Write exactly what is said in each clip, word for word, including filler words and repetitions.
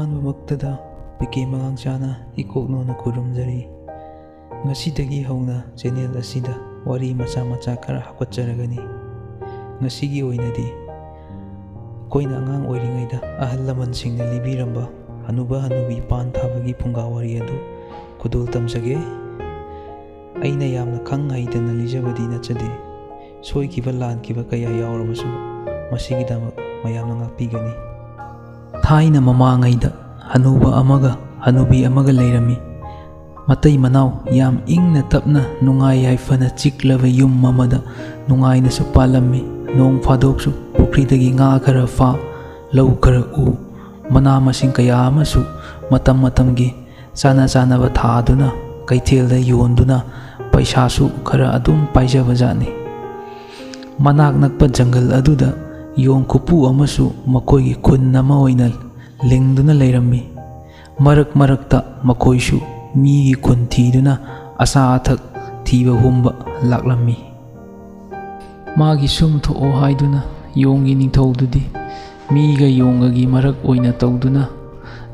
ꯑꯍꯥꯟꯕꯃꯛꯇꯗ P K ꯃꯉꯥꯡꯆꯥꯅ ꯏꯀꯣꯛ ꯅꯣꯟꯅ ꯈꯨꯔꯨꯝꯖꯔꯤ꯫ ꯉꯁꯤꯗꯒꯤ ꯍꯧꯅ channel ꯑꯁꯤꯗ ꯋꯥꯔꯤ ꯃꯆꯥ ꯃꯆꯥ ꯈꯔ ꯍꯥꯞꯀꯠꯆꯔꯒꯅꯤ꯫ ꯉꯁꯤꯒꯤ ꯑꯣꯏꯅꯗꯤ ꯑꯩꯈꯣꯏꯅ ꯑꯉꯥꯡ ꯑꯣꯏꯔꯤꯉꯩꯗ ꯑꯍꯜ ꯂꯃꯟꯁꯤꯡꯅ ꯂꯤꯕꯤꯔꯝꯕ ꯍꯅꯨꯕ ꯍꯅꯨꯕꯤ ꯄꯥꯟ ꯊꯥꯕꯒꯤ ꯐꯨꯡꯒꯥ ꯋꯥꯔꯤ ꯑꯗꯨ ꯈꯨꯗꯣꯜ ꯇꯝꯖꯒꯦ꯫ ꯑꯩꯅ ꯌꯥꯝꯅ ꯈꯪ ꯍꯩꯗꯅ ꯂꯤꯖꯕꯗꯤ ꯅꯠꯆꯗꯦ꯫ ꯁꯣꯏꯈꯤꯕ ꯂꯥꯟꯈꯤꯕ ꯀꯌꯥ ꯌꯥꯎꯔꯕꯁꯨ ꯃꯁꯤꯒꯤꯗꯃꯛ ꯃꯌꯥꯝꯅ ꯉꯥꯛꯄꯤꯒꯅꯤ꯫ ꯊꯥꯏꯅ ꯃꯃꯥꯡꯉꯩꯗ ꯍꯅꯨꯕ ꯑꯃꯒ ꯍꯅꯨꯕꯤ ꯑꯃꯒ ꯂꯩꯔꯝꯃꯤ꯫ ꯃꯇꯩ ꯃꯅꯥꯎ ꯌꯥꯝ ꯏꯪꯅ ꯇꯞꯅ ꯅꯨꯡꯉꯥꯏ ꯌꯥꯏꯐꯅ ꯆꯤꯛꯂꯕ ꯌꯨꯝ ꯑꯃꯗ ꯅꯨꯡꯉꯥꯏꯅꯁꯨ ꯄꯥꯜꯂꯝꯃꯤ꯫ ꯅꯣꯡ ꯐꯥꯗꯣꯛꯁꯨ ꯄꯨꯈ꯭ꯔꯤꯗꯒꯤ ꯉꯥ ꯈꯔ ꯐꯥ, ꯂꯧ ꯈꯔ ꯎ, ꯃꯅꯥ ꯃꯁꯤꯡ ꯀꯌꯥ ꯑꯃꯁꯨ ꯃꯇꯝ ꯃꯇꯝꯒꯤ ꯆꯥꯅ ꯆꯥꯅꯕ ꯊꯥꯗꯨꯅ ꯀꯩꯊꯦꯜꯗ ꯌꯣꯟꯗꯨꯅ ꯄꯩꯁꯥꯁꯨ ꯈꯔ ꯑꯗꯨꯝ ꯄꯥꯏꯖꯕꯖꯥꯠꯅꯤ꯫ ꯃꯅꯥꯛ ꯅꯛꯄ ꯖꯪꯒꯜ ꯑꯗꯨꯗ ꯌꯣꯡ ꯈꯨꯄꯨ ꯑꯃꯁꯨ ꯃꯈꯣꯏꯒꯤ ꯈꯨꯟ ꯑꯃ ꯑꯣꯏꯅ ꯂꯤꯡꯗꯨꯅ ꯂꯩꯔꯝꯃꯤ꯫ ꯃꯔꯛ ꯃꯔꯛꯇ ꯃꯈꯣꯏꯁꯨ ꯃꯤꯒꯤ ꯈꯨꯟ ꯊꯤꯗꯨꯅ ꯑꯆꯥ ꯑꯊꯛ ꯊꯤꯕ ꯍꯨꯝꯕ ꯂꯥꯛꯂꯝꯃꯤ꯫ ꯃꯥꯒꯤ ꯁꯨꯝ ꯊꯣꯛꯑꯣ ꯍꯥꯏꯗꯨꯅ ꯌꯣꯡꯒꯤ ꯅꯤꯡꯊꯧꯗꯨꯗꯤ ꯃꯤꯒ ꯌꯣꯡꯒꯒꯤ ꯃꯔꯛ ꯑꯣꯏꯅ ꯇꯧꯗꯨꯅ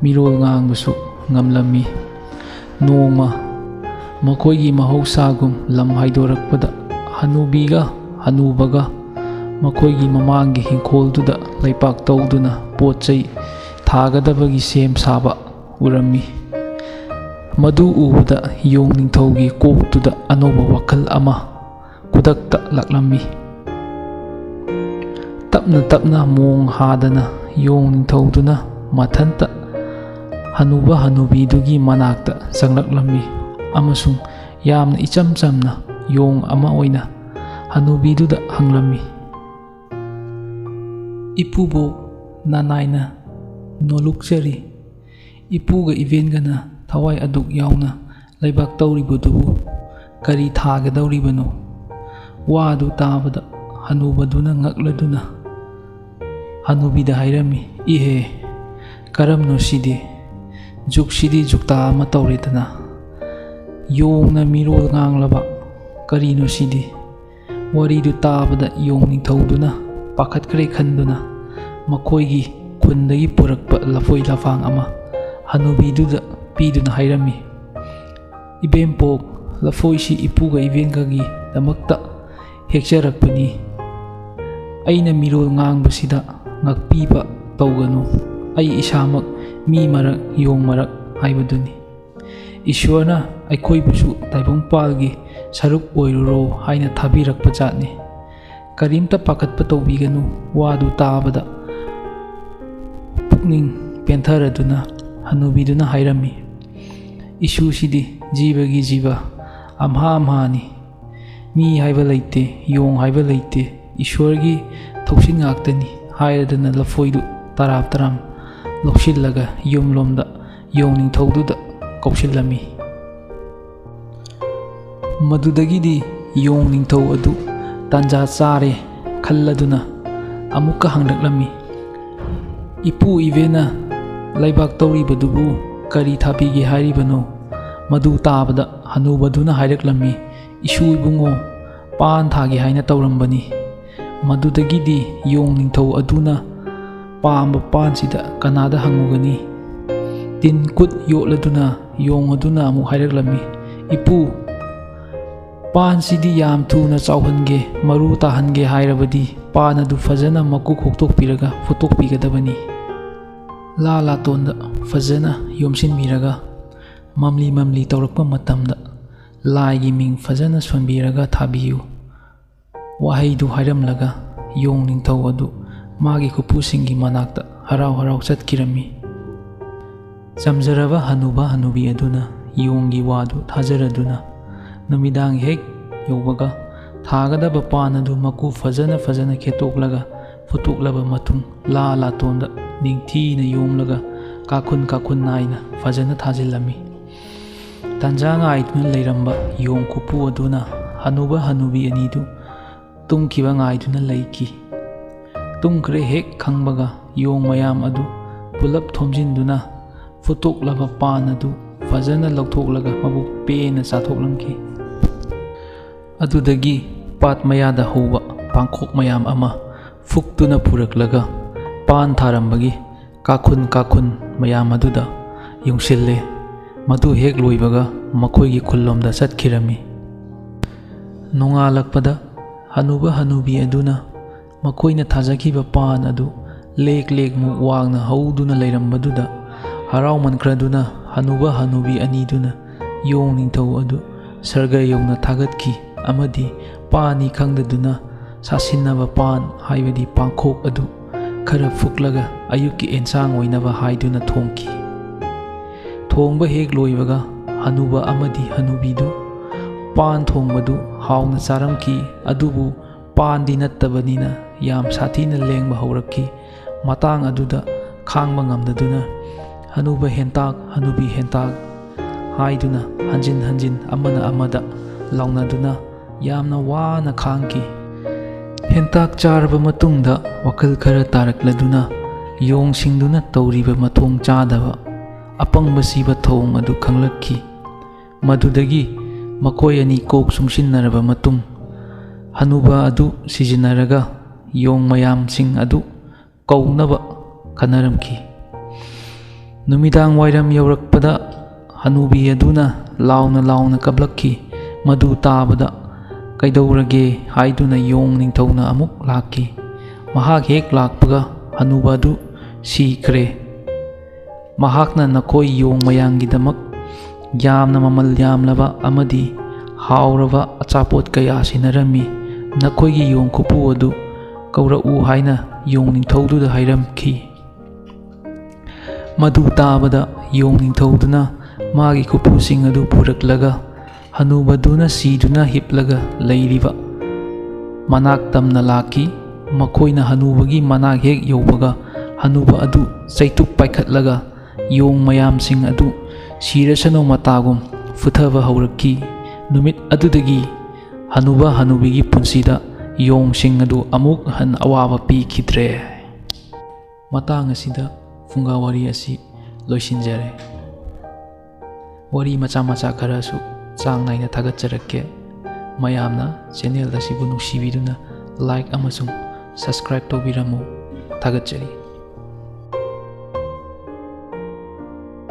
ꯃꯤꯔꯣꯜ ꯉꯥꯡꯕꯁꯨ ꯉꯝꯂꯝꯃꯤ꯫ ꯅꯣꯡꯃ ꯃꯈꯣꯏꯒꯤ ꯃꯍꯧꯁꯥꯒꯨꯝ ꯂꯝ ꯍꯥꯏꯗꯣꯔꯛꯄꯗ ꯍꯅꯨꯕꯤꯒ ꯍꯅꯨꯕꯒ ꯃꯈꯣꯏꯒꯤ ꯃꯃꯥꯡꯒꯤ ꯏꯪꯈꯣꯜꯗꯨꯗ ꯂꯩꯄꯥꯛ ꯇꯧꯗꯨꯅ ꯄꯣꯠ ꯆꯩ ꯊꯥꯒꯗꯕꯒꯤ ꯁꯦꯝ ꯁꯥꯕ ꯎꯔꯝꯃꯤ꯫ ꯃꯗꯨ ꯎꯕꯗ ꯌꯣꯡ ꯅꯤꯡꯊꯧꯒꯤ ꯀꯣꯛꯇꯨꯗ ꯑꯅꯧꯕ ꯋꯥꯈꯜ ꯑꯃ ꯈꯨꯗꯛꯇ ꯂꯥꯛꯂꯝꯃꯤ꯫ ꯇꯞꯅ ꯇꯞꯅ ꯃꯣꯡ ꯍꯥꯗꯅ ꯌꯣꯡ ꯅꯤꯡꯊꯧꯗꯨꯅ ꯃꯊꯟꯇ ꯍꯅꯨꯕ ꯍꯅꯨꯕꯤꯗꯨꯒꯤ ꯃꯅꯥꯛꯇ ꯆꯪꯂꯛꯂꯝꯃꯤ ꯑꯃꯁꯨꯡ ꯌꯥꯝꯅ ꯏꯆꯝ ꯆꯝꯅ ꯌꯣꯡ ꯑꯃ ꯑꯣꯏꯅ ꯍꯅꯨꯕꯤꯗꯨꯗ ꯍꯪꯂꯝꯃꯤ, "ꯏꯄꯨꯕꯣꯛ, ꯅꯅꯥꯏꯅ ꯅꯣꯂꯨꯛꯆꯔꯤ꯫ ꯏꯄꯨꯒ ꯏꯕꯦꯟꯒꯅ ꯊꯋꯥꯏ ꯑꯗꯨꯛ ꯌꯥꯎꯅ ꯂꯩꯕꯥꯛ ꯇꯧꯔꯤꯕꯗꯨꯕꯨ ꯀꯔꯤ ꯊꯥꯒꯗꯧꯔꯤꯕꯅꯣ?" ꯋꯥꯗꯨ ꯇꯥꯕꯗ ꯍꯅꯨꯕꯗꯨꯅ ꯉꯛꯂꯗꯨꯅ ꯍꯅꯨꯕꯤꯗ ꯍꯥꯏꯔꯝꯃꯤ, "ꯏꯍꯦ, ꯀꯔꯝꯅꯣ ꯁꯤꯗꯤ? ꯖꯨꯛꯁꯤꯗꯤ ꯖꯨꯛꯇꯥ ꯑꯃ ꯇꯧꯔꯦꯗꯅ꯫ ꯌꯣꯡꯅ ꯃꯤꯔꯣꯜ ꯉꯥꯡꯂꯕ ꯀꯔꯤꯅꯣ ꯁꯤꯗꯤ?" ꯋꯥꯔꯤꯗꯨ ꯇꯥꯕꯗ ꯌꯣꯡ ꯅꯤꯡꯊꯧꯗꯨꯅ ꯄꯥꯈꯠꯈ꯭ꯔꯦ ꯈꯟꯗꯨꯅ ꯃꯈꯣꯏꯒꯤ ꯄꯨꯟꯗꯒꯤ ꯄꯨꯔꯛꯄ ꯂꯐꯣꯏ ꯂꯐꯥꯡ ꯑꯃ ꯍꯅꯨꯕꯤꯗꯨꯗ ꯄꯤꯗꯨꯅ ꯍꯥꯏꯔꯝꯃꯤ, "ꯏꯕꯦꯝꯄꯣꯛ, ꯂꯐꯣꯏꯁꯤ ꯏꯄꯨꯒ ꯏꯕꯦꯟꯒꯒꯤꯗꯃꯛꯇ ꯍꯦꯛꯆꯔꯛꯄꯅꯤ꯫ ꯑꯩꯅ ꯃꯤꯔꯣꯜ ꯉꯥꯡꯕꯁꯤꯗ ꯉꯥꯛꯄꯤꯕ ꯇꯧꯒꯅꯨ꯫ ꯑꯩ ꯏꯁꯥꯃꯛ ꯃꯤ ꯃꯔꯛ ꯌꯣꯡ ꯃꯔꯛ ꯍꯥꯏꯕꯗꯨꯅꯤ꯫ ꯏꯁ꯭ꯋꯔꯅ ꯑꯩꯈꯣꯏꯕꯨꯁꯨ ꯇꯥꯏꯕꯪꯄꯥꯜꯒꯤ ꯁꯔꯨꯛ ꯑꯣꯏꯔꯨꯔꯣ ꯍꯥꯏꯅ ꯊꯥꯕꯤꯔꯛꯄ ꯖꯥꯠꯅꯤ꯫ ꯀꯔꯤꯝꯇ ꯄꯥꯈꯠꯄ ꯇꯧꯕꯤꯒꯅꯨ꯫" ꯋꯥꯗꯨ ꯇꯥꯕꯗ ꯄꯨꯛꯅꯤꯡ ꯄꯦꯟꯊꯔꯗꯨꯅ ꯍꯅꯨꯕꯤꯗꯨꯅ ꯍꯥꯏꯔꯝꯃꯤ, "ꯏꯁꯨꯁꯤꯗꯤ ꯖꯤꯕꯒꯤ ꯖꯤꯕ ꯑꯝꯍꯥ ꯑꯝꯍꯥꯅꯤ꯫ ꯃꯤ ꯍꯥꯏꯕ ꯂꯩꯇꯦ, ꯌꯣꯡ ꯍꯥꯏꯕ ꯂꯩꯇꯦ, ꯏꯁ꯭ꯋꯔꯒꯤ ꯊꯧꯁꯤꯜ ꯉꯥꯛꯇꯅꯤ" ꯍꯥꯏꯔꯗꯨꯅ ꯂꯐꯣꯏꯗꯨ ꯇꯔꯥꯝ ꯇꯔꯥꯝ ꯂꯧꯁꯤꯜꯂꯒ ꯌꯨꯝꯂꯣꯝꯗ ꯌꯣꯡ ꯅꯤꯡꯊꯧꯗꯨꯗ ꯀꯧꯁꯤꯜꯂꯝꯃꯤ꯫ ꯃꯗꯨꯗꯒꯤꯗꯤ ꯌꯣꯡ ꯅꯤꯡꯊꯧ ꯑꯗꯨ ꯇꯥꯟꯖꯥ ꯆꯥꯔꯦ ꯈꯜꯂꯗꯨꯅ ꯑꯃꯨꯛꯀ ꯍꯪꯂꯛꯂꯝꯃꯤ, "ꯏꯄꯨ ꯏꯕꯦꯟꯅ ꯂꯩꯕꯥꯛ ꯇꯧꯔꯤꯕꯗꯨꯕꯨ ꯀꯔꯤ ꯊꯥꯕꯤꯒꯦ ꯍꯥꯏꯔꯤꯕꯅꯣ?" ꯃꯗꯨ ꯇꯥꯕꯗ ꯍꯅꯨꯕꯗꯨꯅ ꯍꯥꯏꯔꯛꯂꯝꯃꯤ, "ꯏꯁꯨ ꯏꯕꯨꯡꯉꯣ, ꯄꯥꯟ ꯊꯥꯒꯦ ꯍꯥꯏꯅ ꯇꯧꯔꯝꯕꯅꯤ꯫" ꯃꯗꯨꯗꯒꯤꯗꯤ ꯌꯣꯡ ꯅꯤꯡꯊꯧ ꯑꯗꯨꯅ ꯄꯥꯝꯕ ꯄꯥꯟꯁꯤꯗ ꯀꯅꯥꯗ ꯍꯪꯉꯨꯒꯅꯤ? ꯇꯤꯟ ꯀꯨꯠ ꯌꯣꯠꯂꯗꯨꯅ ꯌꯣꯡ ꯑꯗꯨꯅ ꯑꯃꯨꯛ ꯍꯥꯏꯔꯛꯂꯝꯃꯤ, "ꯏꯄꯨ, ꯄꯥꯟꯁꯤꯗꯤ ꯌꯥꯝ ꯊꯨꯅ ꯆꯥꯎꯍꯟꯒꯦ, ꯃꯔꯨ ꯇꯥꯍꯟꯒꯦ ꯍꯥꯏꯔꯕꯗꯤ ꯄꯥꯟ ꯑꯗꯨ ꯐꯖꯅ ꯃꯀꯨ ꯈꯣꯛꯇꯣꯛꯄꯤꯔꯒ ꯐꯨꯠꯇꯣꯛꯄꯤꯒꯗꯕꯅꯤ꯫ ꯂꯥ ꯂꯥꯇꯣꯟꯗ ꯐꯖꯅ ꯌꯣꯝꯁꯤꯟꯕꯤꯔꯒ ꯃꯝꯂꯤ ꯃꯝꯂꯤ ꯇꯧꯔꯛꯄ ꯃꯇꯝꯗ ꯂꯥꯏꯒꯤ ꯃꯤꯡ ꯐꯖꯅ ꯁꯣꯟꯕꯤꯔꯒ ꯊꯥꯕꯤꯌꯨ꯫" ꯋꯥꯍꯩꯗꯨ ꯍꯥꯏꯔꯝꯂꯒ ꯌꯣꯡ ꯅꯤꯡꯊꯧ ꯑꯗꯨ ꯃꯥꯒꯤ ꯈꯨꯄꯨꯁꯤꯡꯒꯤ ꯃꯅꯥꯛꯇ ꯍꯔꯥꯎ ꯍꯔꯥꯎ ꯆꯠꯈꯤꯔꯝꯃꯤ꯫ ꯆꯝꯖꯔꯕ ꯍꯅꯨꯕ ꯍꯅꯨꯕꯤ ꯑꯗꯨꯅ ꯌꯣꯡꯒꯤ ꯋꯥꯗꯨ ꯊꯥꯖꯔꯗꯨꯅ ꯅꯨꯃꯤꯗꯥꯡ ꯍꯦꯛ ꯌꯧꯕꯒ ꯊꯥꯒꯗꯕ ꯄꯥꯟ ꯑꯗꯨ ꯃꯀꯨ ꯐꯖꯅ ꯐꯖꯅ ꯈꯦꯠꯇꯣꯛꯂꯒ ꯐꯨꯠꯇꯣꯛꯂꯕ ꯃꯇꯨꯡ ꯂꯥ ꯂꯥꯇꯣꯟꯗ ꯅꯤꯡꯊꯤꯅ ꯌꯣꯝꯂꯒ ꯀꯥꯈꯨꯟ ꯀꯥꯈꯨꯟ ꯅꯥꯏꯅ ꯐꯖꯅ ꯊꯥꯖꯤꯜꯂꯝꯃꯤ꯫ ꯇꯥꯟꯖꯥ ꯉꯥꯏꯗꯨꯅ ꯂꯩꯔꯝꯕ ꯌꯣꯡ ꯈꯨꯄꯨ ꯑꯗꯨꯅ ꯍꯅꯨꯕ ꯍꯅꯨꯕꯤ ꯑꯅꯤꯗꯨ ꯇꯨꯝꯈꯤꯕ ꯉꯥꯏꯗꯨꯅ ꯂꯩꯈꯤ꯫ ꯇꯨꯝꯈ꯭ꯔꯦ ꯍꯦꯛ ꯈꯪꯕꯒ ꯌꯣꯡ ꯃꯌꯥꯝ ꯑꯗꯨ ꯄꯨꯂꯞ ꯊꯣꯝꯖꯤꯟꯗꯨꯅ ꯐꯨꯠꯇꯣꯛꯂꯕ ꯄꯥꯟ ꯑꯗꯨ ꯐꯖꯅ ꯂꯧꯊꯣꯛꯂꯒ ꯃꯕꯨꯛ ꯄꯦꯟꯅ ꯆꯥꯊꯣꯛꯂꯝꯈꯤ꯫ ꯑꯗꯨꯗꯒꯤ ꯄꯥꯠ ꯃꯌꯥꯗ ꯍꯧꯕ ꯄꯥꯡꯈꯣꯛ ꯃꯌꯥꯝ ꯑꯃ ꯐꯨꯛꯇꯨꯅ ꯄꯨꯔꯛꯂꯒ ꯄꯥꯟ ꯊꯥꯔꯝꯕꯒꯤ ꯀꯥꯈꯨꯟ ꯀꯥꯈꯨꯟ ꯃꯌꯥꯝ ꯑꯗꯨꯗ ꯌꯨꯡꯁꯤꯜꯂꯦ꯫ ꯃꯗꯨ ꯍꯦꯛ ꯂꯣꯏꯕꯒ ꯃꯈꯣꯏꯒꯤ ꯈꯨꯜꯂꯣꯝꯗ ꯆꯠꯈꯤꯔꯝꯃꯤ꯫ ꯅꯣꯡꯉꯥꯜꯂꯛꯄꯗ ꯍꯅꯨꯕ ꯍꯅꯨꯕꯤ ꯑꯗꯨꯅ ꯃꯈꯣꯏꯅ ꯊꯥꯖꯈꯤꯕ ꯄꯥꯟ ꯑꯗꯨ ꯂꯦꯛ ꯂꯦꯛꯃꯨꯛ ꯋꯥꯡꯅ ꯍꯧꯗꯨꯅ ꯂꯩꯔꯝꯕꯗꯨꯗ ꯍꯔꯥꯎꯃꯟꯈ꯭ꯔꯗꯨꯅ ꯍꯅꯨꯕ ꯍꯅꯨꯕꯤ ꯑꯅꯤꯗꯨꯅ ꯌꯣꯡ ꯅꯤꯡꯊꯧ ꯑꯗꯨ ꯁꯔꯒ ꯌꯧꯅ ꯊꯥꯒꯠꯈꯤ ꯑꯃꯗꯤ ꯄꯥꯟꯅꯤ ꯈꯪꯗꯗꯨꯅ ꯁꯥꯁꯤꯟꯅꯕ ꯄꯥꯟ ꯍꯥꯏꯕꯗꯤ ꯄꯥꯡꯈꯣꯛ ꯑꯗꯨ ꯈꯔ ꯐꯨꯛꯂꯒ ꯑꯌꯨꯛꯀꯤ ꯑꯦꯟꯁꯥꯡ ꯑꯣꯏꯅꯕ ꯍꯥꯏꯗꯨꯅ ꯊꯣꯡꯈꯤ꯫ ꯊꯣꯡꯕ ꯍꯦꯛ ꯂꯣꯏꯕꯒ ꯍꯅꯨꯕ ꯑꯃꯗꯤ ꯍꯅꯨꯕꯤꯗꯨ ꯄꯥꯟ ꯊꯣꯡꯕꯗꯨ ꯍꯥꯎꯅ ꯆꯥꯔꯝꯈꯤ꯫ ꯑꯗꯨꯕꯨ ꯄꯥꯟꯗꯤ ꯅꯠꯇꯕꯅꯤꯅ ꯌꯥꯝ ꯁꯥꯊꯤꯅ ꯂꯦꯡꯕ ꯍꯧꯔꯛꯈꯤ꯫ ꯃꯇꯥꯡ ꯑꯗꯨꯗ ꯈꯥꯡꯕ ꯉꯝꯗꯗꯨꯅ ꯍꯅꯨꯕ ꯍꯦꯟꯇꯥꯛ, ꯍꯅꯨꯕꯤ ꯍꯦꯟꯇꯥꯛ ꯍꯥꯏꯗꯨꯅ ꯍꯟꯖꯤꯟ ꯍꯟꯖꯤꯟ ꯑꯃꯅ ꯑꯃꯗ ꯂꯥꯎꯅꯗꯨꯅ ꯌꯥꯝꯅ ꯋꯥꯅ ꯈꯥꯡꯈꯤ꯫ ꯍꯦꯟꯇꯥꯛ ꯆꯥꯔꯕ ꯃꯇꯨꯡꯗ ꯋꯥꯈꯜ ꯈꯔ ꯇꯥꯔꯛꯂꯗꯨꯅ ꯌꯣꯡꯁꯤꯡꯗꯨꯅ ꯇꯧꯔꯤꯕ ꯃꯊꯣꯡ ꯆꯥꯗꯕ ꯑꯄꯪꯕ ꯁꯤꯕ ꯊꯧꯑꯣꯡ ꯑꯗꯨ ꯈꯪꯂꯛꯈꯤ꯫ ꯃꯗꯨꯗꯒꯤ ꯃꯈꯣꯏ ꯑꯅꯤ ꯀꯣꯛ ꯆꯨꯡꯁꯤꯟꯅꯔꯕ ꯃꯇꯨꯡ ꯍꯅꯨꯕ ꯑꯗꯨ ꯁꯤꯖꯤꯟꯅꯔꯒ ꯌꯣꯡ ꯃꯌꯥꯝꯁꯤꯡ ꯑꯗꯨ ꯀꯧꯅꯕ ꯈꯟꯅꯔꯝꯈꯤ꯫ ꯅꯨꯃꯤꯗꯥꯡ ꯋꯥꯏꯔꯝ ꯌꯧꯔꯛꯄꯗ ꯍꯅꯨꯕꯤ ꯑꯗꯨꯅ ꯂꯥꯎꯅ ꯂꯥꯎꯅ ꯀꯞꯂꯛꯈꯤ꯫ ꯃꯗꯨ ꯇꯥꯕꯗ "ꯀꯩꯗꯧꯔꯒꯦ?" ꯍꯥꯏꯗꯨꯅ ꯌꯣꯡ ꯅꯤꯡꯊꯧꯅ ꯑꯃꯨꯛ ꯂꯥꯛꯈꯤ꯫ ꯃꯍꯥꯛ ꯍꯦꯛ ꯂꯥꯛꯄꯒ ꯍꯅꯨꯕ ꯑꯗꯨ ꯁꯤꯈ꯭ꯔꯦ꯫ ꯃꯍꯥꯛꯅ ꯅꯈꯣꯏ ꯌꯣꯡ ꯃꯌꯥꯝꯒꯤꯗꯃꯛ ꯌꯥꯝꯅ ꯃꯃꯜ ꯌꯥꯝꯂꯕ ꯑꯃꯗꯤ ꯍꯥꯎꯔꯕ ꯑꯆꯥꯄꯣꯠ ꯀꯌꯥ ꯁꯤꯟꯅꯔꯝꯃꯤ꯫ ꯅꯈꯣꯏꯒꯤ ꯌꯣꯡ ꯈꯨꯄꯨ ꯑꯗꯨ ꯀꯧꯔꯛꯎ ꯍꯥꯏꯅ ꯌꯣꯡ ꯅꯤꯡꯊꯧꯗꯨꯗ ꯍꯥꯏꯔꯝꯈꯤ꯫ ꯃꯗꯨ ꯇꯥꯕꯗ ꯌꯣꯡ ꯅꯤꯡꯊꯧꯗꯨꯅ ꯃꯥꯒꯤ ꯈꯨꯄꯨꯁꯤꯡ ꯑꯗꯨ ꯄꯨꯔꯛꯂꯒ ꯍꯅꯨꯕꯗꯨꯅ ꯁꯤꯗꯨꯅ ꯍꯤꯞꯂꯒ ꯂꯩꯔꯤꯕ ꯃꯅꯥꯛ ꯇꯝꯅ ꯂꯥꯛꯈꯤ꯫ ꯃꯈꯣꯏꯅ ꯍꯅꯨꯕꯒꯤ ꯃꯅꯥꯛ ꯍꯦꯛ ꯌꯧꯕꯒ ꯍꯅꯨꯕ ꯑꯗꯨ ꯆꯩꯇꯨꯞ ꯄꯥꯏꯈꯠꯂꯒ ꯌꯣꯡ ꯃꯌꯥꯝꯁꯤꯡ ꯑꯗꯨ ꯁꯤꯔꯁꯅꯨ ꯃꯇꯥꯒꯨꯝ ꯐꯨꯊꯕ ꯍꯧꯔꯛꯈꯤ꯫ ꯅꯨꯃꯤꯠ ꯑꯗꯨꯗꯒꯤ ꯍꯅꯨꯕ ꯍꯅꯨꯕꯤꯒꯤ ꯄꯨꯟꯁꯤꯗ ꯌꯣꯡꯁꯤꯡ ꯑꯗꯨ ꯑꯃꯨꯛ ꯍꯟꯅ ꯑꯋꯥꯕ ꯄꯤꯈꯤꯗ꯭ꯔꯦ꯫ ꯃꯇꯥꯡ ꯑꯁꯤꯗ ꯐꯨꯡꯒꯥ ꯋꯥꯔꯤ ꯑꯁꯤ ꯂꯣꯏꯁꯤꯟꯖꯔꯦ꯫ ꯋꯥꯔꯤ ꯃꯆꯥ ꯃꯆꯥ ꯈꯔꯁꯨ ꯆꯥꯡ ꯅꯥꯏꯅ ꯊꯥꯒꯠꯆꯔꯛꯀꯦ꯫ ꯃꯌꯥꯝꯅ ꯆꯦꯅꯦꯜ ꯑꯁꯤꯕꯨ ꯅꯨꯡꯁꯤꯕꯤꯗꯨꯅ ꯂꯥꯏꯛ ꯑꯃꯁꯨꯡ ꯁꯕꯁꯀ꯭ꯔꯥꯏꯕ ꯇꯧꯕꯤꯔꯝꯃꯨ꯫ ꯊꯥꯒꯠꯆꯔꯤ꯫